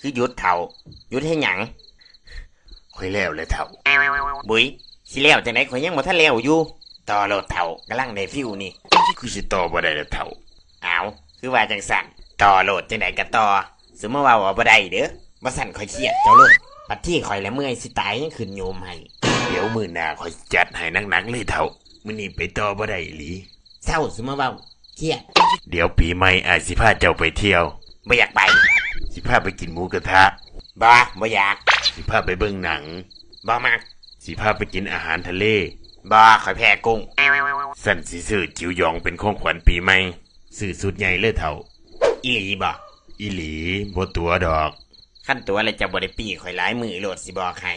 ຄືຢຸດເຖົ້າ? ຢຸດເຮັດຫຍັງ? ຂ້ອຍແລ້ວແຫຼະເຖົ້າ. ບຸຍ ຊິແລ້ວຈັ່ງໃດ? ຂ້ອຍຍັງບໍ່ທັນແລ້ວຢູ່. ຕໍ່ໂລດເຖົ້າ, ກຳລັງໄດ້ຟີວນີ້. ຄືຊິຕໍ່ບໍ່ໄດ້ລະເຖົ້າ? ອ້າວ ຄືວ່າຈັ່ງຊັ້ນ? ຕໍ່ໂລດ, ຈັ່ງໃດກໍຕໍ່. ສະມມຸດວ່າບໍ່ໄດ້ເດີ້, ບໍ່ຊັ້ນຂ້ອຍຄຽດເຈົ້າໂລດ. ບັດທີຂ້ອຍລະເມື່ອຍຊິຕາຍ ຍັງຂຶ້ນໂຍມໃຫ້. ດຽວມື້ໜ້າຂ້ອຍຈັດໃຫ້ໜັກໆເລີຍເຖົ້າ. ມື້ນີ້ໄປຕໍ່ບໍ່ໄດ້ອີ່ຫຼີ. ເຊົາ ສະມາເວົ້າ, ຄຽດ. ດຽວປີໃໝ່ອ້າຍຊິພາເຈົ້າໄປທ່ຽວ. ບໍ່ຢາກໄປ. ຊິພາໄປກິນໝູກະທະ. ບໍ່, ບໍ່ຢາກ. ຊິພາໄປເບິ່ງໜັງ. ບໍ່ມັກ. ຊິພາໄປກິນອາຫານທະເລ. ບໍ່, ຂ້ອຍແພ້ກຸ້ງ. ຊັ້ນຊິຊື້ຈິວຢອງເປັນຂອງຂວັນປີໃໝ່. ຊື້ຊຸດໃຫຍ່ເລີຍເຖົ້າ. ອີ່ຫຼີບໍ? ອີ່ຫຼີ, ບໍ່ຕົວະດອກ. ຄັນຕົວະແລ້ວເຈົ້າບໍ່ໄດ້ປີ້ຂ້ອຍຫຼາຍມື້ໂລດ, ຊິບອກໃຫ້.